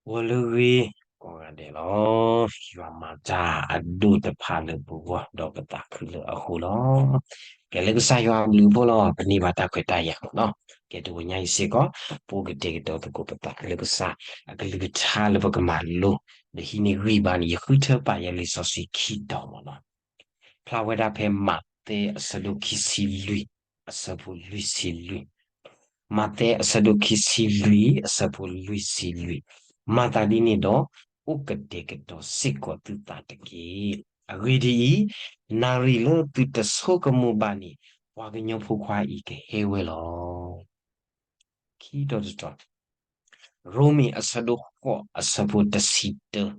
ဂီၤလၢအဂ့ၤ ကိးဂၤဒဲးလီၤ. ယွၤမၤတၢ်အဒိၣ်တဖၣ်လၢပဂီၢ် ဒီးပသးခုလၢအဃိလီၤ. ကဲလၢကစၢ်ယွၤအဘျုးအဖှိၣ်လီၤ. ပန့ၢ်ဘၣ်တၢ်ခွဲးတၢ်ယာ်လီၤ. ကဲတဝဲညါအံၤစ့ၢ်ကီး ပအိၣ်ကတဲာ်ကတီၤသကိးပသးလၢကစၢ်အကလုၢ်ကထါလၢပကမၤလိ ဒီးဟံးန့ၢ်ဂံၢ်ဘါန့ၣ် ယဃုထၢပာ်ယဲလံာ်စီဆှံခံတီၤမ့ၢ်နီၤ. ဖျါဝဲဒၣ်ဖဲမးသဲအဆၢဒိၣ်ခံဆံလွံၢ် အဆၢဖိလွံၢ်ဆံလွံၢ်, မးသဲအဆၢဒိၣ်ခံဆံလွံၢ် အဆၢဖိလွံၢ်ဆံလွံၢ်, မၤသးဒ်န့ၣ်ဒီး အိၣ်ကတဲာ်ကတီၤစ့ၢ်ကီးသုသးတက့ၢ်. အဂ့ၢ်ဒ်အံၤ, နၣ်ရံၣ်လၢသုတဆိကမိၣ်ဘၣ်န့ၣ် ပှၤကညီဖိခွါအံၤကဟဲဝဲလီၤ. ခံတီၤတတီၤ, ရိမ့ၤအဆၢဒိၣ်ဃိး အဆၢဖိတဆံတၢ,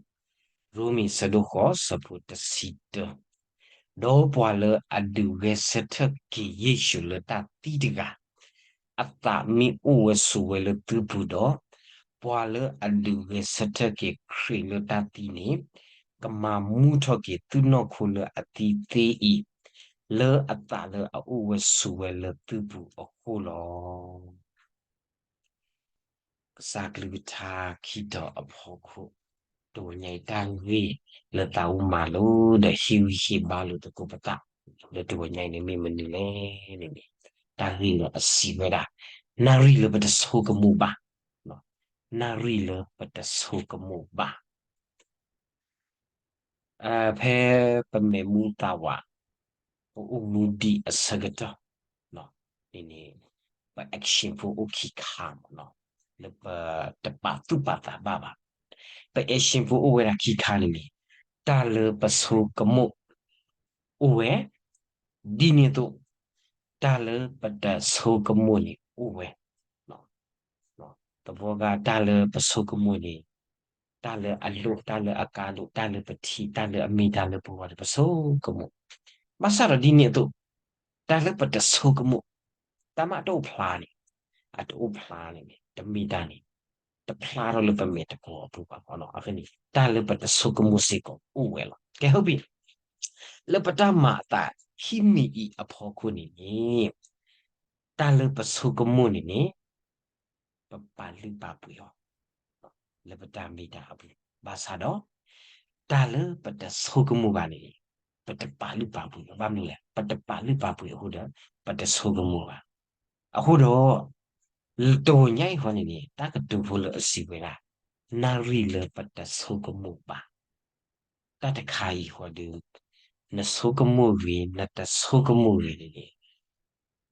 ရိမ့ၤအဆၢဒိၣ်ဃိး အဆၢဖိတဆံတၢ, ဒီးပှၤလၢအဒုးဂဲၤဆၢထၢၣ်က့ၤယ့ၣ်ၡူးလၢတၢ်သံတဂၤ အသးမ့ၢ်အိၣ်ဝဲဆိးဝဲလၢသုပူၤဒီး, ပှၤလၢအဒုးဂဲၤဆၢထၢၣ်က့ၤခရံာ်လၢတၢ်သံန့ၣ် ကမၤမူထီၣ်က့ၤသုနီၢ်ခိလၢအသံသ့အံၤ, လၢအသးလၢအအိၣ်ဝဲဆိးဝဲလၢသုပူၤအဃိလီၤ. ကစၢ်ကလုၢ်ကထါခံတီၤအဖီခိၣ်, တဝဲညါအံၤတၢ်ဂ့ၢ်လၢသးအိၣ်မၤလိ ဒီးဟ့ၣ်ဂံၢ်ဟ့ၣ်ဘါလိာ်သကိးပသး လၢတဝဲညါအံၤန့ၣ်မ့ၢ်မနုၤလဲၣ်န့ၣ်န့ၣ်, တၢ်ဂ့ၢ်လၢအစံးဝဲဒၣ် နၣ်ရံၣ်လၢပတဆိကမိၣ်ဘၣ်, နၣ်ရံၣ်လၢပတဆိကမိၣ်ဘၣ် ဖဲပမဲာ်မူသးဝး, ပအိၣ်မူဒံးအဆၢကတီၢ်န့ၣ်န့ၣ်, ပ action ဖိအိၣ်ခံခါမ့ၢ်နီၤ, လၢပတပာ်သူၣ်ပာ်သးဘၣ်ဘၣ်. ပ action ဖိအိၣ်ဝဲဒၣ်ခံခါန့ၣ်န့ၣ်, တၢ်လၢပဆိကမိၣ်အိၣ်ဝဲ, ဒ်န့ၣ်အသိး တၢ်လၢပတဆိကမိၣ်န့ၣ်အိၣ်ဝဲ သဘောကတၢ်လၢပဆိကမိၣ်န့ၣ်, တၢ်လၢအလိၣ်, တၢ်လၢအကါဒိၣ်, တၢ်လၢပထံၣ်, တၢ်လၢအမ့ၢ်တၢ်လၢပဂီၢ်န့ၣ် ပဆိကမိၣ်, ဘၣ်ဆၣ်ဒီးဒ်န့ၣ်အသိး, တၢ်လၢပတဆိကမိၣ်, တၢ်မ့ၢ်တအိၣ်ဖျါန့ၣ်, အတအိၣ်ဖျါန့ၣ်န့ၣ် တမ့ၢ်တၢ်န့ၣ်, တဖျါထီၣ်လၢပမဲာ်တကီအပူၤဘၣ်. အဃိန့ၣ် တၢ်လၢပတဆိကမိၣ်စ့ၢ်ကီးအိၣ်ဝဲလီၤ. ကဲ ဟုတ်ပြီ, လၢပတၢ်မၤအသးခံမံၤအံၤအဖီခိၣ်န့ၣ်န့ၣ်, တၢ်လၢပဆိကမိၣ်န့ၣ်န့ၣ်, ပပာ်လုၢ်ပာ်ပှ့ၤအီၤ လၢပတၢ်မ့ၢ်တၢ်အပူၤ, ဘၣ်ဆၣ်ဒီး တၢ်လၢပတဆိကမိၣ်ဘၣ်န့ၣ် ပတပာ်လုၢ်ပာ်ပှ့ၤအီၤ. ဘၣ်မနုၤလဲၣ်, ပတပာ်လုၢ်ပာ်ပှ့ၤအဃိဒီး ပတဆိကမိၣ်ဘၣ်. အဃိဒီး တဝဲညါအံၤဃီန့ၣ်န့ၣ် တၢ်ကတိၤဖိလၢအစံးဝဲဒၣ် နၣ်ရံၣ်လၢပတဆိကမိၣ်ဘၣ် တၢ်တခါအံၤဃီဒီး နဆိကမိၣ်ဂ့ၤ နတဆိကမိၣ်ဂ့ၤန့ၣ်န့ၣ်,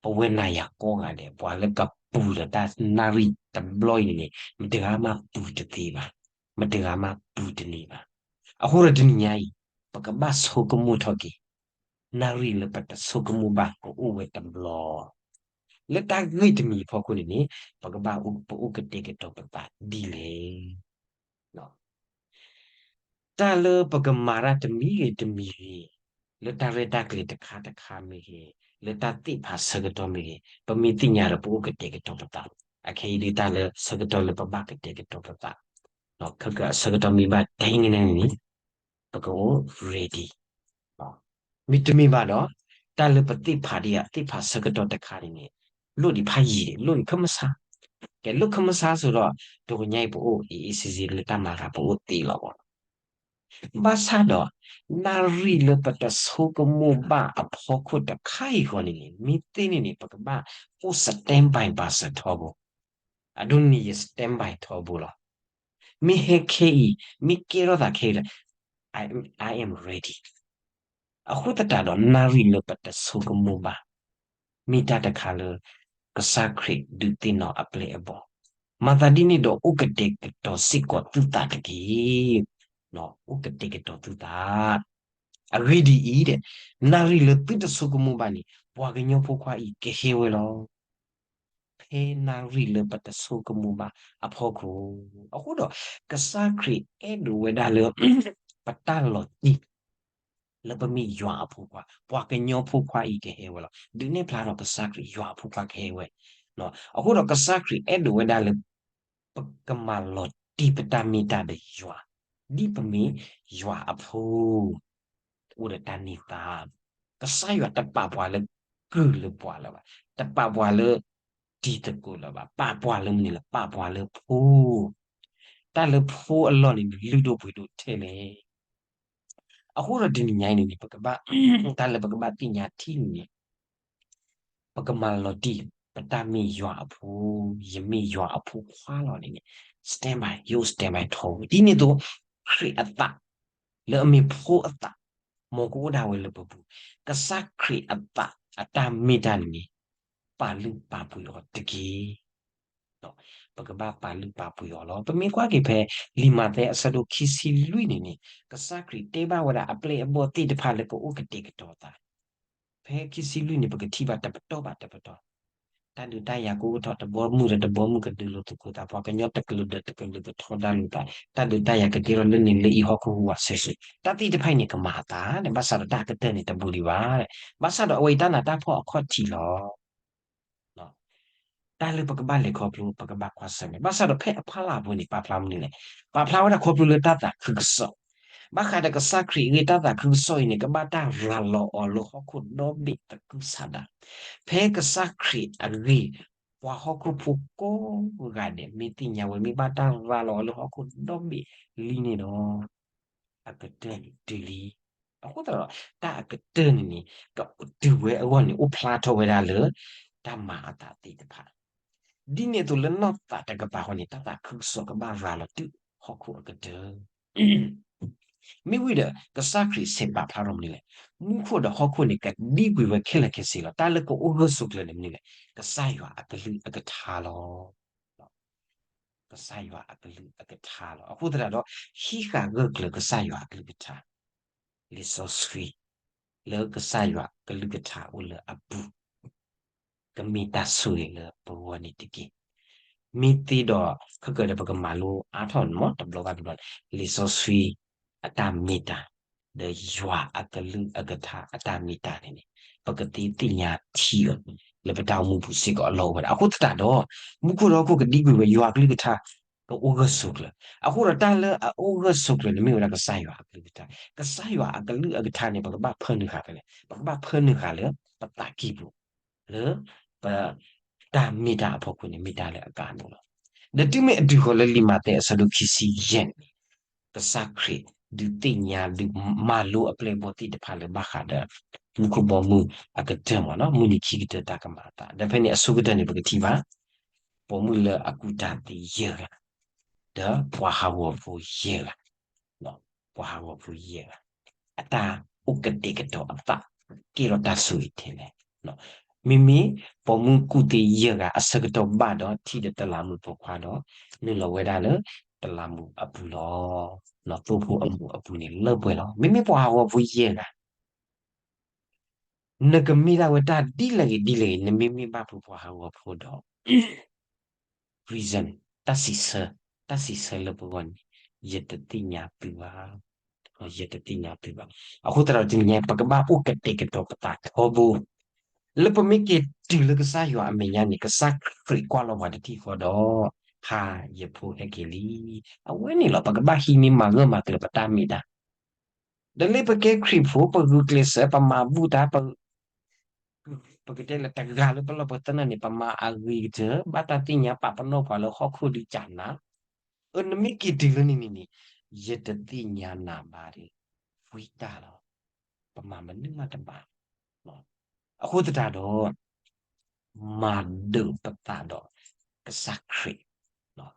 ပဝဲနၤယၤကိးဂၤဒဲး ပှၤလၢကပူၤလၢတၢ်နၣ်ရံၣ်တဘျီအံၤန့ၣ်န့ၣ် မတဂၤမးပူၤတသ့ဘၣ်, မတဂၤမးပူၤတန့ၢ်ဘၣ်. အဃိဒီးတနံၤညါအံၤ ပကဘၣ်ဆိကမိၣ်ထီၣ်က့ၤ နၣ်ရံၣ်လၢပတဆိကမိၣ်ဘၣ်ကအိၣ်ဝဲတဘျီ လၢတၢ်ဂ့ၢ်တမံၤအဖီခိၣ်န့ၣ်န့ၣ် ပကဘၣ်အိၣ် ပအိၣ်ကတဲာ်ကတီၤပသးဒ်လဲၣ်. တၢ်လၢပကမၤတၢ်တမံၤဂ့ၤတမံၤဂ့ၤ, လၢတၢ်ရဲၣ်တၢ်ကျဲၤတခါတခါမ့ၢ်ဂ့ၤ, လၢတၢ်သ့ၣ်ဖးဆၢကတီၢ်မ့ၢ်ဂ့ၤ, ပမ့ၢ်သ့ၣ်ညါဒီးပအိၣ်ကတဲာ်ကတီၤပသး, အခဲအံၤဒုးတၢ်လၢဆၢကတီၢ်လၢပဘၣ်ကတဲာ်ကတီၤပသး, ခဲကဆၢကတီၢ်မ့ၢ်ဘၣ်တဲန့ၣ်န့ၣ် ပကအိၣ် ready မ့တမ့ၢ်ဘၣ်ဒီး တၢ်လၢပသ့ၣ်ဖးဒံးဧါ သ့ၣ်ဖးဆၢကတီၢ်တခါန့ၣ်န့ၣ် လိၣ်ဒံးဖးယံာ်ဒံး လိၣ်ဒံးခၢၣ်မဆါ, ကဲလိၣ်ခၢၣ်မဆါဆိဒီး တဝဲညါအံၤပအိၣ် အ့ၣ်အ့ၣ်စ့စ့လၢတၢ်မၤဂၤပအိၣ်သ့လီၤဘၣ်. ဘၣ်ဆၣ်ဒီး နၣ်ရံၣ်လၢပတဆိကမိၣ်ဘၣ်အဖီခိၣ်တခါအံၤဃီန့ၣ်န့ၣ် မ့ၢ်သ့န့ၣ်န့ၣ် ပကဘၣ်အိၣ် stand by ဘၣ်စၢၤထီဘိ, အဒိန့ၣ်ယ stand by ထီဘိလီၤ. မ့ၢ်ဟဲခဲအံၤ မ့ၢ်ကဲထီၣ်သးခဲအံၤဒီး I am ready. အဃိသတးဒီး နၣ်ရံၣ်လၢပတဆိကမိၣ်ဘၣ် မ့ၢ်တၢ်တခါလၢ ကစၢ်ခရံာ်ဒုးသ့ၣ်နီၣ်အပျဲၢ်အဘီၣ်, မၤသးဒ်န့ၣ်ဒီး အိၣ်ကတဲာ်ကတီၤစ့ၢ်ကီးသုသးတက့ၢ်. အိၣ်ကတဲာ်ကတီၤသုသး အဂ့ၢ်ဒ်အံၤ, နၣ်ရံၣ်လၢသုတဆိကမိၣ်ဘၣ်န့ၣ် ပှၤကညီဖိခွါအံၤကဟဲဝဲလီၤ. ဖဲနၣ်ရံၣ်လၢပတဆိကမိၣ်ဘၣ်အဖီခိၣ်, အဃိဒီး ကစၢ်ခရံာ်အဲၣ်ဒိးဝဲဒၣ်လၢ ပတၢ်လီၤတံၢ် လၢပမ့ၢ်ယွၤအဖိခွါ, ပှၤကညီဖိခွါအံၤကဟဲဝဲလီၤ. ဒုးနဲၣ်ဖျါထီၣ် ကစၢ်ခရံာ်ယွၤအဖိခွါကဟဲဝဲ, အဃိဒီးကစၢ်ခရံာ်အဲၣ်ဒိးဝဲဒၣ်လၢ ပကမၤလီၤတံၢ်ပတၢ်မ့ၢ်တၢ်ဒီးယွၤ, ဒ်ပမ့ၢ်ယွၤအဖိ အိၣ်ဒီးတၢ်န့ၢ်သါ, ကစၢ်ယွၤတပာ်ပှၤလၢကုၢ်လၢပှၤလၢၤဘၣ်, တပာ်ပှၤလၢတံၤသကိးလၢၤဘၣ်, ပာ်ပှၤလၢမနုၤလဲၣ်, ပာ်ပှၤလၢဖိ တၢ်လၢဖိအလီၢ်န့ၣ် လုၢ်ဒိၣ်ပှ့ၤဒိၣ်ထဲလဲၣ်. အဃိဒီးတနံၤညါအံၤန့ၣ်န့ၣ် ပကဘၣ် တၢ်လၢပကဘၣ်သ့ၣ်ညါထံၣ်န့ၣ်န့ၣ် ပကမၤလီၤတံၢ် ပတၢ်မ့ၢ်ယွၤအဖိ, ယမ့ၢ်ယွၤအဖိခွါလီၤန့ၣ်န့ၣ် stand by, ယအိၣ် stand by ထီဘိ ဒ်န့ၣ်အသိး ခရံာ်အသး လၢအမ့ၢ်ဖိအသး မ်ကအိၣ်ဒၣ်ဝဲလၢပပူၤ, ကစၢ်ခရံာ်အသးအတၢ်မ့ၢ်တၢ်န့ၣ်န့ၣ် ပာ်လုၢ်ပာ်ပှ့ၤအီၤတက့ၢ်. ပကဘၣ်ပာ်လုၢ်ပာ်ပှ့ၤအီၤလီၤ. ပမ့ၢ်ကွၢ်က့ၤဖဲ လံာ်မးသဲအဆၢဒိၣ်ခံဆံလွံၢ်န့ၣ်န့ၣ် ကစၢ်ခရံာ်တဲဘၣ်ဝဲဒၣ်အပျဲၢ်အဘီၣ်သ့ၣ်တဖၣ်လၢကအိၣ်ကတဲာ်ကတီၤအသး ဖဲခံဆံလွံၢ်န့ၣ် ပကထံၣ်ဘၣ်တပတီၢ်ဘၣ်တပတီၢ်, တၢ်ဒုးတၢ်ယၤကအိၣ်ထီၣ် တဘီမုၢ်ဒီးတဘီမုၢ်ကဒုးလိာ်သကိးသး, ပှၤကညီတကလုာ်ဒီးတကလုာ်ကထီဒါလိာ်သး, တၢ်ဒုးတၢ်ယၤကကဲထီၣ်လၢန့ၣ်လၢအံၤဟီၣ်ခိၣ်ဟူးဝးဆဲးဆဲး, တၢ်သ့ၣ်တဖၣ်အံၤန့ၣ် ကမၤအသးန့ၣ် ဘၣ်ဆၣ်ဒီးတၢ်အကတၢၢ်န့ၣ် တဘူးဒံးဘၣ်. ဘၣ်ဆၣ်ဒီးအဝဲအံၤတၢ်နးတၢ်ဖှီၣ်အခီၣ်ထံးလီၤ. တၢ်လၢပကဘၣ်လဲၤခီဖျိ ပကဘၣ်ကွၢ်ဆၢၣ်မဲာ် ဘၣ်ဆၣ်ဒီးဖဲအဖီလာ်အပူၤန့ၣ် ပာ်ဖျါမနုၤလဲၣ်, ပာ်ဖျါဝဲဒၣ်ခီဖျိလၢတၢ်သးခုကစီၣ်, ဘၣ်ဃးဒီးကစၢ်ခရံာ်အဂ့ၢ် တၢ်သးခုကစီၣ်အံၤန့ၣ် ကဘၣ်တၢ်ရၤလီၤအီၤလၢဟီၣ်ခိၣ်ဒီဘ့ၣ်သကုၤဆးဒး, ဖဲကစၢ်ခရံာ်အဂ့ၢ် ပှၤဟီၣ်ခိၣ်ဖိကိးဂၤဒဲး မ့ၢ်သ့ၣ်ညါဝဲ မ့ၢ်ဘၣ်တၢ်ရၤလီၤအီၤလၢဟီၣ်ခိၣ်ဒီဘ့ၣ်လံန့ၣ်ဒီး အကတၢၢ်န့ၣ်တုၤလံ. အဃိသတးဒီး တၢ်အကတၢၢ်န့ၣ်န့ၣ် ကတုၤဝဲအဂီၢ်န့ၣ် အိၣ်ဖျါထီၣ်ဝဲဒၣ်လၢ တၢ်မၤအသးသ့ၣ်တဖၣ် ဒ်န့ၣ်အသိးလၢနီၢ်သးတကပၤဃီန့ၣ် တၢ်သးခုကစီၣ်ကဘၣ်ရၤလီၤတုၤဟီၣ်ခိၣ်အကတၢၢ်. မ့ၢ်ဝံၤဒီး ကစၢ်ခရံာ်စံးပာ်ဖျါထီၣ်မနုၤလဲၣ်, မူခိၣ်ဒီးဟီၣ်ခိၣ်န့ၣ် ကဒံကွံာ်ဝဲခဲလၢာ်ခဲဆ့လီၤ. တၢ်လၢကအိၣ်ဂၢၢ်ဆိးကျၢၤန့ၣ်မနုၤလဲၣ်, ကစၢ်ယွၤအကလုၢ်အကထါလီၤ. ကစၢ်ယွၤအကလုၢ်အကထါလီၤ. အဃိသတးဒီး ဟံးဃာ်ဂၢၢ်ကျၢၤကစၢ်ယွၤအကလုၢ်ကထါ လံာ်စီဆှံ လၢကစၢ်ယွၤကလုၢ်ကထါအိၣ်လၢအပူၤ ကမ့ၢ်တၢ်ဆိၣ်ဂ့ၤလၢပဂီၢ်န့ၣ်တက့ၢ်. မ့ၢ်သ့ဒီး ခဲကၢဒီးပကမၤလိအါထီၣ်န့ၣ်မ့ၢ် တဘျီဘၣ်တဘျီန့ၣ် လံာ်စီဆှံအတၢ်မ့ၢ်တၢ် ဒီးယွၤအကလုၢ်အကထါအတၢ်မ့ၢ်တၢ်န့ၣ်န့ၣ် ပကသ့သ့ၣ်ညါထံအီၤ လၢပတၢ်အိၣ်မူပူၤစ့ၢ်ကီးအလီၢ်အိၣ်ဝဲဒၣ်. အဃိသတးဒီး မူခိၣ်ဒီးဟီၣ်ခိၣ်ကဒံကွံာ်ဝဲ ယွၤအကလုၢ်ကထါ ကအိၣ်ဂၢၢ်ဆိးကျၢၤ. အဃိဒီးတၢ်လၢအအိၣ်ဂၢၢ်ဆိးကျၢၤန့ၣ် မ့ၢ်ဝဲဒၣ်ကစၢ်ယွၤအကလုၢ်ကထါ. ကစၢ်ယွၤအကလုၢ်အကထါန့ၣ် ပကဘၣ်ဖၢနုာ်ဃာ်ဖဲလဲၣ်, ပကဘၣ်ဖၢနုာ်ဃာ်လၢပသးကံၢ်ပူၤ လၢပတၢ်မ့ၢ်တၢ်အဖီခိၣ်န့ၣ် မ့ၢ်တၢ်လၢအကါဒိၣ်လီၤ. ဒီးတုၤမ့ၢ်အတုၤဃီၤလၢလံာ်မးသဲအဆၢဒိၣ်ခံဆံယဲၢ်န့ၣ် ကစၢ်ခရံာ်ဒုးသ့ၣ်ညါဒုးမၤလိအပျဲၢ်အဘီၣ်သ့ၣ်တဖၣ်လၢဘၣ်ဃးဒီး မူခိၣ်ဘီမုၢ်အကတၢၢ်မ့ၢ်နီၤ, မုၢ်နံၤခံကတၢၢ်တၢ်ကမၤအသး, ဒီးဖဲန့ၣ်အဆိကတၢၢ်န့ၣ် ပကထံၣ်ဘၣ် ပိာ်မုၣ်လၢအကူၣ်တၢ်သ့ယဲၢ်ဂၤ ဒီးပှၤဟးဂီၤဖိယဲၢ်ဂၤ ပှၤဟးဂီၤဖိယဲၢ်ဂၤ အတၢ်အိၣ်ကတဲာ်ကတီၤအသး ကဲထီၣ်တၢ်ဆိၣ်ဂ့ၤထဲလဲၣ်. မ့မ့ၢ်ပိာ်မုၣ်ကူၣ်သ့ယဲၢ်ဂၤအဆၢကတီၢ်ဘၣ်ဒီး ထံၣ်ဒီးတလးမူးပိာ်ခွါဒီး နုာ်လီၤဝဲဒၣ်လၢတလးမူးအပူၤလီၤ. သိဖိအမူးအပူၤန့ၣ်လၢပှဲၤလီၤ. မ့မ့ၢ်ပှၤဟးဂီၤဖိယဲၢ်ဂၤ နကမ့ၢ်ဒၣ်ဝဲတၢ်ဒ်လဲၣ်ဂ့ၤဒ်လဲၣ်ဂ့ၤ နမ့မ့ၢ်ဘၣ်ဖုးပှၤဟးဂီၤဖိဒီး reason တၢ်စံးဆၢ, တၢ်စံးဆၢလၢပဂီၢ်န့ၣ် ယတသ့ၣ်ညါသုဘၣ်, ယတသ့ၣ်ညါသုဘၣ်. အဃိသတးဒီးတနံၤညါ ပကဘၣ်အိၣ်ကတဲာ်ကတီၤပသးထီဘိ လၢပမ့ၢ်က့ၤတုၤလၢကစၢ်ယွၤအမဲာ်ညါန့ၣ် ကစၢ်ခရံာ်ကွၢ်လီၤပှၤတထံၣ်ဃီဒီး ဟါ ယဖိဟဲက့ၤလံ. အဝဲန့ၣ်လီၤ ပကဘၣ်ဟံးန့ၢ်မၤဂၢၢ်မၤကျၢၤပတၢ်မ့ၢ်တၢ် ဒီးလၢပကဲခရံာ်ဖိ ပဂုာ်ကျဲးစၢး ပမၤဘူၣ်တၢ် ပ ပကတဲလၢတဂၤလၢပလီၢ်ပသနၢၣ်န့ၣ် ပမၤအဂ့ၤကတၢၢ် ဘၣ်တၢ်သ့ၣ်ညါပာ်ပနီၣ်ပှၤလၢဟီၣ်ခိၣ်ဒုးကနၤ, အၢ နမ့ၢ်က့ၤတုၤလၢန့ၣ်န့ၣ်န့ၣ် ယတသ့ၣ်ညါနၤဘၣ်ဒီး ဝံတၢ်လီၤ. ပမၤမနုၤမးတဘၣ်. အဃိသတးဒီး မၤဒုးပသးဒီးကစၢ်ခရံာ်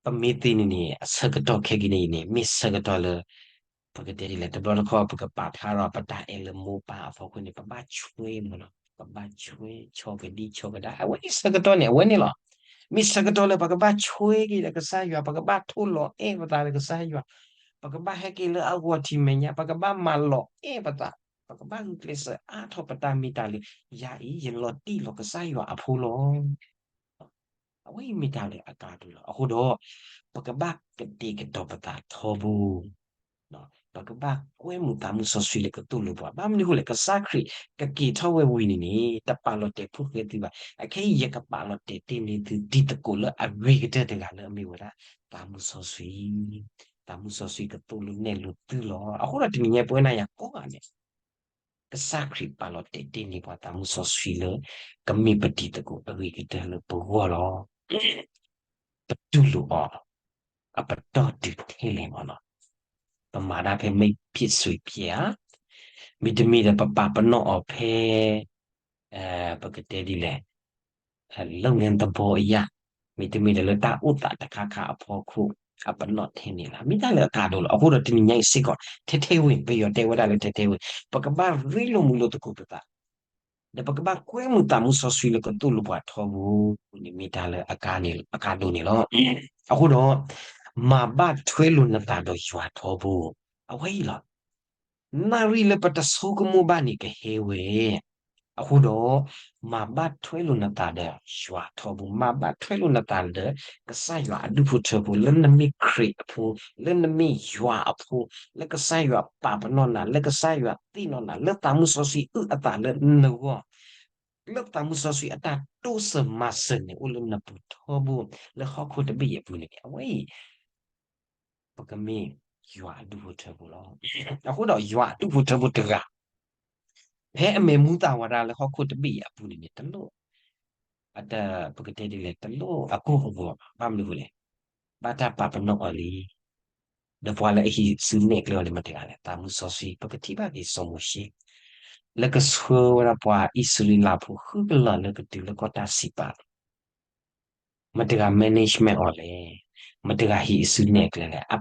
ပမ့ၢ်သ့န့ၣ်န့ၣ် အဆၢကတီၢ်ခဲကနံၣ်အံၤန့ၣ် မ့ၢ်ဆၢကတီၢ်လၢ ပကတဲဒ်လဲၣ် တဘျီတခီၣ် ပကပာ်ဖျါထီၣ်ပတၢ်အဲၣ်လၢမိၢ်ပၢ်အဖီခိၣ်န့ၣ် ပဘၣ်ဆွဲမ့ၢ်နီၤ, ပဘၣ်ဆွဲ ဆီကဒံၣ်ဆီကဒါ အဝဲန့ၣ်ဆၢကတီၢ်န့ၣ် အဝဲန့ၣ်လီၤ. မ့ၢ်ဆၢကတီၢ်လၢပကဘၣ်ဆွဲက့ၤဒီးကစၢ်ယွၤ, ပကဘၣ်ထိၣ်လီၤအဲၣ်ပသးဒီးကစၢ်ယွၤ, ပကဘၣ်ဟဲက့ၤလၢအဂီၢ်ထံးမဲာ်ညါ, ပကဘၣ်မၤလီၤအဲၣ်ပသး, ပကဘၣ်ဂုာ်ကျဲးစၢးအါထီၣ်ပတၢ်မ့ၢ်တၢ်လၢ ယၤအံၤ ယလီၤတံၢ်လီၤကစၢ်ယွၤအဖိလီၤ. အဝဲအံၤမ့ၢ်တၢ်လၢအကါဒိၣ်လီၤ. အဃိဒီး ပကဘၣ်ကတဲာ်ကတီၤပသးထီဘိ, ပကဘၣ်ကွဲမုာ်သးမုၢ်စီဆှံလၢကသိၣ်လိပှၤ, ဘၣ်မနုၤအဃိလဲၣ် ကစၢ်ခရံာ်ကက့ၤထီၣ်ဝဲဝံၤန့ၣ်န့ၣ် တပာ်လီၤတဲာ်ဖိၣ်ဃဲသုဘၣ်. အခဲအံၤ ယကပာ်လီၤတဲာ်တ့ၢ်န့ၢ်သု ဒ်သကိးလၢအဂ့ၤကတၢၢ်တဂၤလၢအမ့ၢ်ဝဲဒၣ် သးမုၢ်စီဆှံ, သးမုၢ်စီဆှံကသိၣ်လိနဲၣ်လိသုလီၤ. အဃိဒီးတနံၤညါ ပဝဲနၤယၤကိးဂၤဒဲး ကစၢ်ခရံာ်ပာ်လီၤတဲာ်တ့ၢ်န့ၢ်ပှၤသးမုၢ်စီဆှံလၢ ကမ့ၢ်ပတံၤသကိးအဂ့ၤကတၢၢ်လၢပဂီၢ်လီၤ. ပတူၢ်လိာ်အီၤ အပတီၢ်တုၤထဲလဲၣ်မ့ၢ်နီၤ. ပမၤတၢ်ဖဲ မ့ၢ်ဖံးစွံဖျဲးဧါ, မ့တမ့ၢ်ဒီးပပာ်ပနီၣ်အီၤဖဲ ပကတဲဒ်လဲၣ်, လုပ်ငန်းသဘောအရ, မ့တမ့ၢ်ဒီးလၢတၢ်အိၣ်သးတခါခါအဖီခိၣ် အပနီၣ်ထဲန့ၣ်လီၤ. မ့ၢ်တၢ်လၢအကါဒိၣ်လီၤ. အဃိဒီးတနံၤညါအံၤစ့ၢ်ကီး ထဲထဲဝံၤ ပယီၤတဲဝဲဒၣ်လၢထဲထဲဝံၤ ပကဘၣ်ရ့လိာ်မုာ်လိာ်သကိးပသး ဒီးပကဘၣ်ကွဲမုာ်သးမုၢ်စီဆှံလၢကသိၣ်လိပှၤထီဘိန့ၣ် မ့ၢ်တၢ်လၢအကါန့ၣ် အကါဒိၣ်န့ၣ်လီၤ. အဃိဒီး မၤဘၣ်ထွဲလိာ်နသးဒီးယွၤထီဘိ အဝဲအံၤလီၤ. နၣ်ရံၣ်လၢပတဆိကမိၣ်ဘၣ်န့ၣ်ကဟဲဝဲ, အဃိဒီး မၤဘၣ်ထွဲလိာ်နသးဒီးယွၤထီဘိ, မၤဘၣ်ထွဲလိာ်နသးဒီး ကစၢ်ယွၤအဒူၣ်ဖိထၢဖိ လၢနမ့ၢ်ခရံာ်အဖိ, လၢနမ့ၢ်ယွၤအဖိ, လၢကစၢ်ယွၤပာ်ပနီၣ်နၤ, လၢကစၢ်ယွၤသ့ၣ်နီၣ်နၤ, လၢသးမုၢ်စီဆှံအုၣ်အသးလၢနဂီၢ်, လၢသးမုၢ်စီဆှံအတၢ်တိစၢၤမၤစၢၤန့ၣ် အိၣ်လၢနပူၤထီဘိ လၢဟီၣ်ခိၣ်တဘ့ၣ်အံၤအပူၤန့ၣ် အဝဲအံၤ ပကမ့ၢ်ယွၤအဒူၣ်ဖိထၢဖိလီၤ. အဃိဒီးယွၤအဒူၣ်ဖိထၢဖိတဂၤ ဖဲအမ့ၢ်မူသးဝးဒၣ်လၢဟီၣ်ခိၣ်တဘ့ၣ်အံၤအပူၤန့ၣ်န့ၣ် တလိၣ်, အတ, ပကတဲဒ်လဲၣ်, တလိၣ်အကိၢ်အဂီၤဘၣ်. ဘၣ်မနုၤအဃိလဲၣ်, ဘၣ်တၢ်ပာ်ပနီၣ်အီၤလံ. ဒီးပှၤလၢအဟံးစုနဲၣ်ကျဲအီၤန့ၣ် မတၤတဂၤလဲၣ်, သးမုၢ်စီဆှံ. ပကထံၣ်ဘၣ်က့ၤစီၤမိၤၡ့ လၢကဆှၢဝဲဒၣ်ပှၤအံၣ်စရ့လးဖိဃုကလးလၢကတုၤလၢကီၢ်တၢ်စံးပာ် မတၤတဂၤ management အီၤလဲၣ်, မတၤတဂၤဟံးအစုနဲၣ်ကျဲလဲၣ်, အ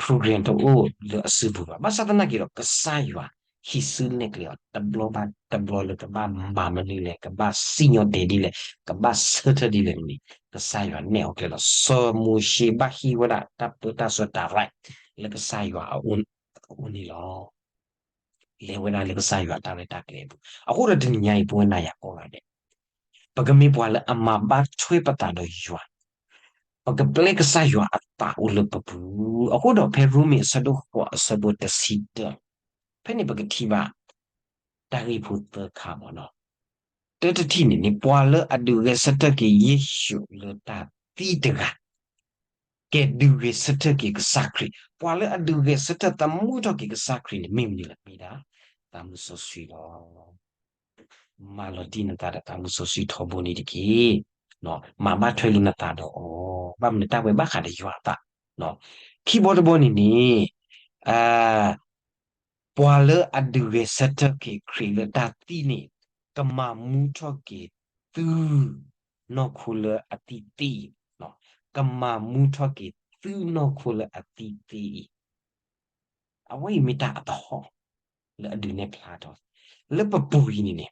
program တအိၣ်လၢအစုပူၤဘၣ်. ဘၣ်ဆၣ်သနာ်က့ဒီး ကစၢ်ယွၤဟံးစုနဲၣ်ကျဲအီၤ တဘျီဘၣ်တဘျီလၢကဘၣ်မၤမနုၤလဲၣ်, ကဘၣ်စံၣ်ညီၣ်ဒဲးဒ်လဲၣ်, ကဘၣ်ဆၢထၢၣ်ဒ်လဲၣ်န့ၣ် ကစၢ်ယွၤနဲၣ်အီၤကျဲလီၤ. စီၤမိၤၡ့ဘၣ်ဟံးဝဲဒၣ်တၢ်ပၢတၢ်ဆှၢတၢ်ရဲၣ် လၢကစၢ်ယွၤအအိၣ်န့ၣ်လီၤ. လဲၤဝဲဒၣ်လၢကစၢ်ယွၤတၢ်ရဲၣ်တၢ်ကျဲၤအပူၤ. အဃိဒီးတနံၤညါအံၤ ပဝဲနၤယၤကိးဂၤဒဲး ပကမ့ၢ်ပှၤလၢအမၤဘၣ်ထွဲပသးဒီးယွၤ, ပကပျဲကစၢ်ယွၤအသးအိၣ်လၢပပူၤ. အဃိဒီးဖဲရိမ့ၤအဆၢဒိၣ်ဃိးအဆၢဖိတဆံတၢ, ဖဲန့ၣ်ပကထံၣ်ဘၣ် တၢ်ဂ့ၢ်ဖိသၢခါမ့ၢ်နီၤ. တၢတထံၣ်န့ၣ်န့ၣ် ပှၤလၢအဒုးဂဲၤဆၢထၢၣ်က့ၤယ့ၣ်ၡူးလၢတၢ်သံတဂၤ ကဒုးဂဲၤဆၢထၢၣ်က့ၤကစၢ်ခရံာ်, ပှၤလၢအဒုးဂဲၤဆၢထၢၣ်သမူထီၣ်က့ၤကစၢ်ခရံာ်န့ၣ် မ့ၢ်မနုၤလဲၣ်, မ့ၢ်ဒၣ်သးမုၢ်စီဆှံလီၤ. မၤလီၤတံၢ်နသးဒီးသးမုၢ်စီဆှံထီဘိန့ၣ်တက့ၢ်. မၤဘၣ်ထွဲလိာ်နသးဒီးအီၤ, ဘၣ်မနုၤတၢ်ဝဲဘၣ်ဃးဒီးယွၤအသး. ခံဘီတဘီန့ၣ်န့ၣ် ပှၤလၢအဒုးဂဲၤဆၢထၢၣ်က့ၤခရံာ်လၢတၢ်သံန့ၣ် ကမၤမူထီၣ်က့ၤသုနီၢ်ခိလၢအသံသ့အံၤ, ကမၤမူထီၣ်က့ၤသုနီၢ်ခိလၢအသံသ့အံၤ, အဝဲအံၤမ့ၢ်တၢ်အသဟီၣ် လၢအဒုးနဲၣ်ဖျါထီၣ် လၢပပူၤအံၤန့ၣ်န့ၣ်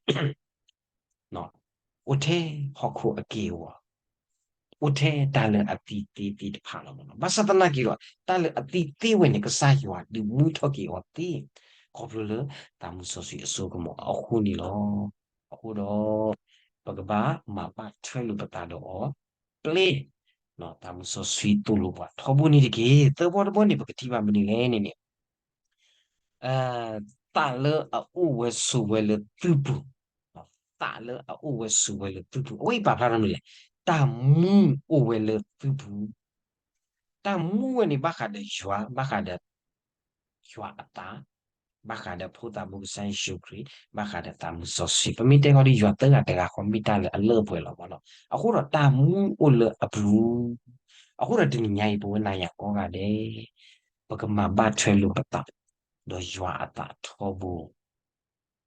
အိၣ်ထဲဟီၣ်ခိၣ်အက့ၢ်အဂီၤ, အိၣ်ထဲတၢ်လၢအသံသ့သ့ၣ်တဖၣ်လီၤ. ဘၣ်ဆၣ်သနာ်က့ဒီး တၢ်လၢအသံသ့ဝဲန့ၣ် ကစၢ်ယွၤဒုးမူထီၣ်က့ၤအီၤသ့, ခီဖျိလၢသးမုၢ်စီဆှံအစိကမီၤအဃိန့ၣ်လီၤ. အဃိဒီး ပကဘၣ်မၤဘၣ်ထွဲလိာ်ပသးဒီးအီၤ, ပျဲ သးမုၢ်စီဆှံသိၣ်လိပှၤထီဘိန့ၣ်တက့ၢ်. သၢဘီတဘီန့ၣ် ပကထံၣ်ဘၣ်မနုၤလဲၣ်န့ၣ်န့ၣ် သးလၢအအိၣ်ဝဲဆိးဝဲလၢသုပူၤ, သးလၢအအိၣ်ဝဲဆိးဝဲလၢသုပူၤ အဝဲအံၤပာ်ဖျါထီၣ်မနုၤလဲၣ်, တၢ်မူအိၣ်ဝဲလၢသုပူၤ. တၢ်မူဝဲန့ၣ် ဘၣ်ဃးဒီးယွၤ, ဘၣ်ဃးဒီးယွၤအသး, ဘၣ်ဃးဒီးဖိသးဘိကစၢ်ယ့ၣ်ၡူးခရံာ်, ဘၣ်ဃးဒီးသးမုၢ်စီဆှံ. ပမ့ၢ်တဲဃီဒီးယွၤသၢဂၤတဂၤဃီ မ့ၢ်တၢ်လၢအလၢပှဲၤလီၤမ့ၢ်နီၤ. အဃိဒီးတၢ်မူအိၣ်လၢအပူၤ. အဃိဒီးတနံၤညါအံၤ ပဝဲနၤယၤကိးဂၤဒဲး ပကမၤဘၣ်ထွဲလိာ်ပသး ဒီးယွၤအသးထီဘိ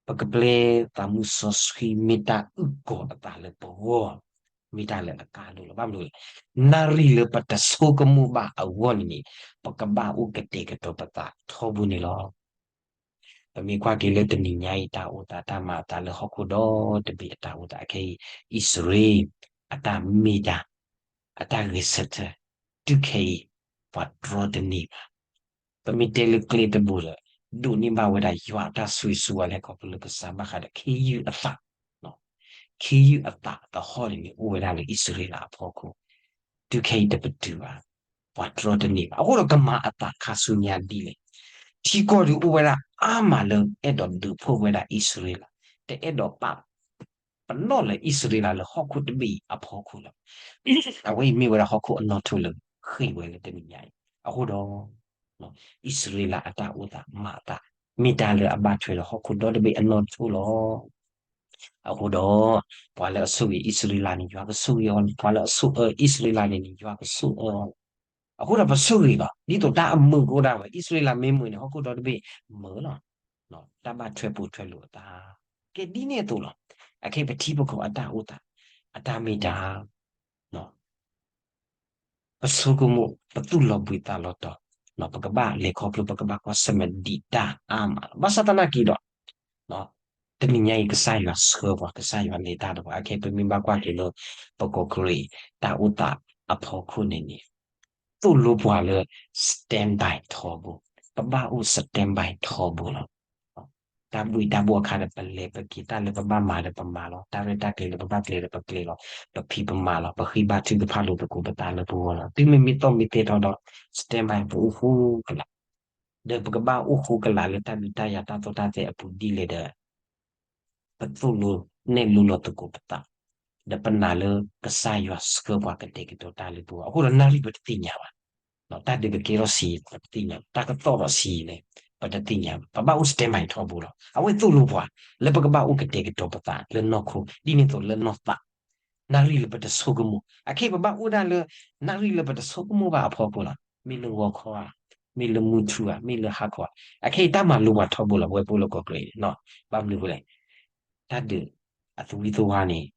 ပကပျဲသးမုၢ်စီဆှံမ့ၢ်တၢ်အုၣ်ကီၤအသးလၢပဂီၢ်, မ့ၢ်တၢ်လၢအကါဒိၣ်လီၤ. ဘၣ်မနုၤလဲၣ်, နၣ်ရံၣ်လၢပတဆိကမိၣ်ဘၣ်အဂီၢ်န့ၣ်န့ၣ် ပကဘၣ်အိၣ်ကတဲာ်ကတီၤပသးထီဘိန့ၣ်လီၤ. ပမ့ၢ်ကွၢ်က့ၤလၢတနံၤညါအံၤ တၢ်အိၣ်သးတၢ်မၤအသးလၢဟီၣ်ခိၣ်ဒီတဘ့ၣ်အတၢ်အိၣ်သးခဲအံၤ အံၣ်စရ့လး အတၢ်မ့ၢ်တၢ် အတၢ်ဂဲၤဆၢထၢၣ် တုၤခဲအံၤ ပှၤတြီတန့ၢ်ဘၣ်. ပမ့ၢ်တဲလၢကျဲတဘိဒီး ဒိးန့ၢ်ဘၣ်ဝဲဒၣ်ယွၤအတၢ်ဆိၣ်ဂ့ၤဆိၣ်ဝါလၢခီဖျိလၢကစၢ်ဘၣ်ဃးဒီးခ့ယုၢ်အသး, ခ့ယုၢ်အသးသဟီၣ်န့ၣ်န့ၣ် အိၣ်ဝဲဒၣ်လၢအံၣ်စရ့လးအဖီခိၣ်, တုၤခဲအံၤတပတုာ်ဘၣ်, ပှၤတြီတန့ၢ်ဘၣ်. အဃိဒီးကမၤအသးခါဆူညါဒ်လဲၣ်. ထံကီၢ်ဒုးအိၣ်ဝဲဒၣ်အါမးလၢအဲၣ်ဒိးဒုးဖှိၣ်ဝဲဒၣ်အံၣ်စရ့လး, တအဲၣ်ဒိးပာ် ပနီၣ်လၢအံၣ်စရ့လးလၢဟီၣ်ခိၣ်တဘ့ၣ်အံၤအဖီခိၣ်လီၤ. အဝဲအံၤမ့ၢ်ဝဲဒၣ်ဟီၣ်ခိၣ်အနီၣ်ထိၣ်လၢဃ့ၢ်ဝဲလၢတနံၤညါအံၤ. အဃိဒီး အံၣ်စရ့လးအတၢ်အိၣ်သးမၤအသး မ့ၢ်တၢ်လၢအဘၣ်ထွဲဒီးဟီၣ်ခိၣ်ဒီတဘ့ၣ်အနီၣ်ထိၣ်လီၤ. အဃိဒီး ပှၤလၢအဆိၣ်ဂ့ၤအံၣ်စရ့လးန့ၣ် ယွၤကဆိၣ်ဂ့ၤအီၤလီၤ. ပှၤလၢအဆိၣ်အၢအံၣ်စရ့လးန့ၣ်န့ၣ် ယွၤကဆိၣ်အၢအီၤလီၤ. အဃိဒီးပဆိၣ်ဂ့ၤလီၤ. ဒ်သိးတၢ်အမုာ်ကအိၣ်ဒၣ်ဝဲ အံၣ်စရ့လးမ့ၢ်မုာ်န့ၣ် ဟီၣ်ခိၣ်ဒီတဘ့ၣ်မုာ်လီၤ. တၢ်ဘၣ်ထွဲပိာ်ထွဲလိာ်အသး ကဲဒ်န့ၣ်အသိးလီၤ. အခဲအံၤပထံပကီၢ်အတၢ်အိၣ်သး အတၢ်မ့ၢ်တၢ် ပဆိကမိၣ် ပသူၣ်လီၤဘှံးသးလီၤတီၤ, ပကဘၣ်လဲၤခီဖျိ ပကဘၣ်ကွၢ်ဆၢၣ်မဲာ်ဒံးတၢ်အါမးလီၤ. ဘၣ်ဆၣ်သနာ်က့ဒီး တနံၤညါအံၤ ကစၢ်ယွၤဆှၢပှၤ ကစၢ်ယွၤလဲၤတၢ်ဒီးပှၤ အခဲအံၤပမ့ၢ်ဘၣ်ကွၢ်က့ၤလၢ ပကီၢ်ကရံးတၢ်အိၣ်သးအဖီခိၣ်န့ၣ်န့ၣ် သိၣ်လိပှၤလၢ standby ထီဘိ, ပဘၣ်အိၣ် standby ထီဘိလီၤ. တၢ်ဘှံးတၢ်ဘှီအခါဒီး ပလဲၤပက့ၤ တၢ်လၢပဘၣ်မၤဒီးပမၤလီၤ, တၢ်ရဲၣ်တၢ်ကျဲၤလၢပဘၣ်ကျဲၤဒီးပကျဲၤလီၤ, ပဖံးပမၤလီၤ, ပဃ့ဘါထုကဖၣ်လိာ်သကိးပသးလၢပဂီၢ်လီၤ. တုၤမ့မ့ၢ်သီၣ်မ့ၢ်သဲထီဒီး standby ပအိၣ်ဃိကလာ်, ဒီးပကဘၣ်အိၣ်ဃိကလာ်လၢတၢ်ဒုးတၢ်ယၤတၢ်သိၣ်တၢ်သဲအပူၤဒ်လဲၣ်ဒီး ပသိၣ်လိနဲၣ်လိလီၤသကိးပသး, ဒီးပနာ်လၢကစၢ်ယွၤဆှၢပှၤကတဲာ်ကတီၤတၢ်လၢပဂီၢ်, အဃိဒီးနၣ်ရံၣ်ပတသ့ၣ်ညါဘၣ်. တၢ်ဒုးကကဲထီၣ်ဆံး ပတသ့ၣ်ညါ, တၢ်ကသီၣ်ဒီးဆံးလဲၣ် ပတသ့ၣ်ညါဘၣ်. ပဘၣ်အိၣ် standby ထီဘိလီၤ. အဝဲသိၣ်လိပှၤ လၢပကဘၣ်အိၣ်ကတဲာ်ကတီၤပသးလၢနီၢ်ခိ ဒ်န့ၣ်အသိးလၢနီၢ်သး နၣ်ရံၣ်လၢပတဆိကမိၣ်, အခဲအံၤ ပဘၣ်အိၣ်ဒၣ်လၢ နၣ်ရံၣ်လၢပတဆိကမိၣ်ဘၣ်အဖီခိၣ်လီၤ. မ့ၢ်လၢဂီၤခီဧါ, မ့ၢ်လၢမုၢ်ထူဧါ, မ့ၢ်လၢဟါခီဧါ, အခဲအံၤတၢ်မၤလိပှၤထီဘိလီၤ. ပဝဲပအိၣ်လၢကီၢ်ကရံးန့ၣ် ဘၣ်မနုၤအဃိလဲၣ်, တၢ်ဒုးအသဝံသဝါန့ၣ်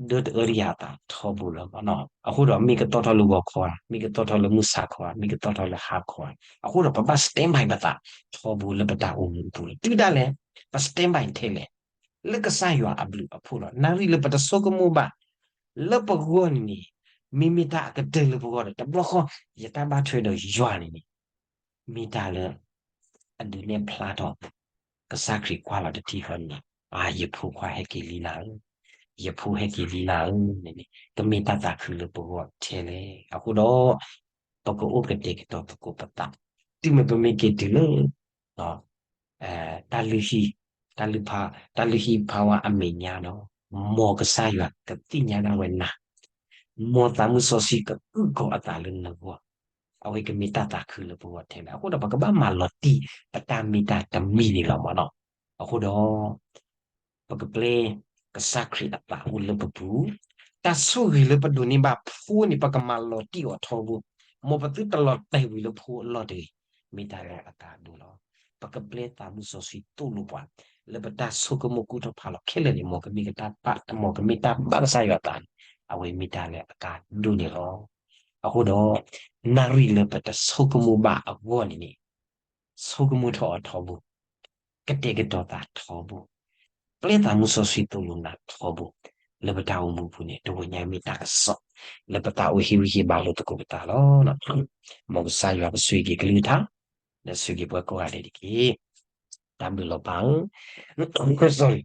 ဒၢတအၢတယၤအသးထီဘိလီၤ. အဃိဒီးမ့ၢ်ကသီၣ်ထီၣ်လၢဂီၤခီဧါ, မ့ၢ်ကသီၣ်ထီၣ်လၢမုၢ်ဆါခီဧါ, မ့ၢ်ကသီၣ်ထီၣ်လၢဟါခီဧါ, အဃိဒီးပဘၣ် standby ပသးထီဘိလၢပတၢ်အိၣ်မူအပူၤလီၤ. တုၤဒၣ်လဲာ် ပ standby ထဲလဲၣ် လၢကစၢ်ယွၤအဘျုးအဖှိၣ်လီၤ. နၣ်ရံၣ်လၢပတဆိကမိၣ်ဘၣ် လၢပဂီၢ်န့ၣ်န့ၣ် မ့မ့ၢ်တၢ်အကတၢၢ်လၢပဂီၢ်ဒီး တဘျီဃီ ယတၢ်ဘၣ်ထွဲဒီးယွၤန့ၣ်န့ၣ် မ့ၢ်တၢ်လၢ အဒုးနဲၣ်ဖျါထီၣ် ကစၢ်ခရံာ်ကွၢ်လီၤတထံၣ်ဃီန့ၣ် အါ ယဖိခွါဟဲက့ၤလံနၤဧၢ, ယဖိဟဲက့ၤလံနၤဧၢန့ၣ်န့ၣ် ကမ့ၢ်တၢ်သးခုလၢပဂီၢ်ထဲလဲၣ်. အဃိဒီး ပကအိၣ်ကတဲာ်ကတီၤသကိးပသး, တုၤမ့ၢ်ပမ့ၢ်က့ၤတုၤလၢ တၢ်လုၢ်ဟံၣ်, တၢ်လုၢ်ဖး, တၢ်လုၢ်ဟံၣ်ဖးဝါအမဲာ်ညါဒီး မ်ကစၢ်ယွၤကသ့ၣ်ညါဒၣ်ဝဲနၤ, မ်သးမုၢ်စီဆှံကအုၣ်ကီၤအသးလၢနဂီၢ်, အဝဲကမ့ၢ်တၢ်သးခုလၢပဂီၢ်ထဲလဲၣ်. အဃိဒီးပကဘၣ်မၤလီၤတံၢ် ပတၢ်မ့ၢ်တၢ်တမံၤန့ၣ်လီၤမ့ၢ်နီၤ. အဃိဒီး ပကပျဲကစၢ်ခရံာ်အသးအိၣ်လၢပပူၤ, တၢ်ဆိၣ်ဂ့ၤလၢပဒိးန့ၢ်ဘၣ်ဖိန့ၣ် ပကမၤလီၤတံၢ်အီၤထီဘိ, မ်ပသုတလီၤတဲာ်ဝံၤလၢဖိအလီၢ်တဂ့ၤ, မ့ၢ်တၢ်လၢအကါဒိၣ်လီၤ. ပကပျဲသးမုၢ်စီဆှံသိၣ်လိပှၤ လၢပတၢ်ဆိကမိၣ်ကူၣ်ထီၣ်ဖးလီၤခဲလၢာ်န့ၣ် မ်ကမ့ၢ်တၢ်ဘၣ်, မ်ကမ့ၢ်တၢ်ဘၣ်ကစၢ်ယွၤအသးန့ၣ် အဝဲမ့ၢ်တၢ်လၢအကါဒိၣ်န့ၣ်လီၤ. အဃိဒီး နၣ်ရံၣ်လၢပတဆိကမိၣ်ဘၣ်အဂီၢ်န့ၣ်န့ၣ် ဆိကမိၣ်ထီၣ်အီၤထီဘိ, ကတဲာ်ကတီၤသးထီဘိ, ပျဲသးမုၢ်စီဆှံသိၣ်လိနၤထီဘိ, လၢပတၢ်အိၣ်မူပူၤန့ၣ် တဂီၤညါမ့ၢ်တၢ်ကစီၣ် လၢပသးအိၣ်ဟ့ၣ်ဂံၢ်ဟ့ၣ်ဘါလိာ်သကိးပသးလီၤ. မ်ကစၢ်ယွၤကဆိၣ်ဂ့ၤက့ၤကလုၢ်ကထါ, ဒီးဆိၣ်ဂ့ၤက့ၤပှၤကိးဂၤဒဲးတက့ၢ်. တၢ်ဘျုးလီၤပၢ်ဧၢ,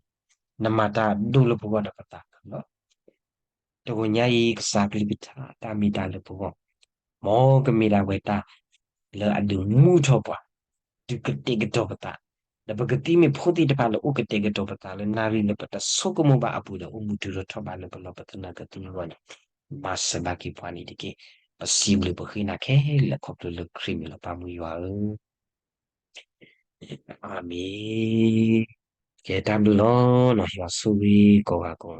နမၤတၢ်ဒိၣ်လၢပဂီၢ်ဒီးပသးခုလီၤ. တဂီၤညါအံၤ ကစၢ်ကလုၢ်ကထါ တၢ်မ့ၢ်တၢ်လၢပဂီၢ်, မ်ကမ့ၢ်ဒၣ်ဝဲတၢ်လၢအဒုးမူထီၣ်ပှၤ, ဒုးကတဲာ်ကတီၤပသး, ဒီးပကသံမ့ၢ်ဖိသ့ၣ်တဖၣ်လၢအိၣ်ကတဲာ်ကတီၤပသးလၢနၣ်ရံၣ်လၢပတဆိကမိၣ်ဘၣ်အပူၤဒီး အိၣ်မူတုၤထီၣ်ထီၣ်ဘးလၢပလီၢ်ပသနၢ်ကသံၣ်အဂီၢ်န့ၣ်, မၤစၢၤဘၣ်က့ၤပှၤန့ၣ်တက့ၢ်. ပစံးဘျုးပဃ့နၤခဲလၢာ်ခီဖျိလၢခရံာ်မံၤလီၤ ပၢ်မုၢ်ယွၤဧၢ. အၤမ့ၣ်. ကဲတၢ်ဘျုးလီၤ. ယွၤဆိၣ်ဂ့ၤကိးဂၤကိး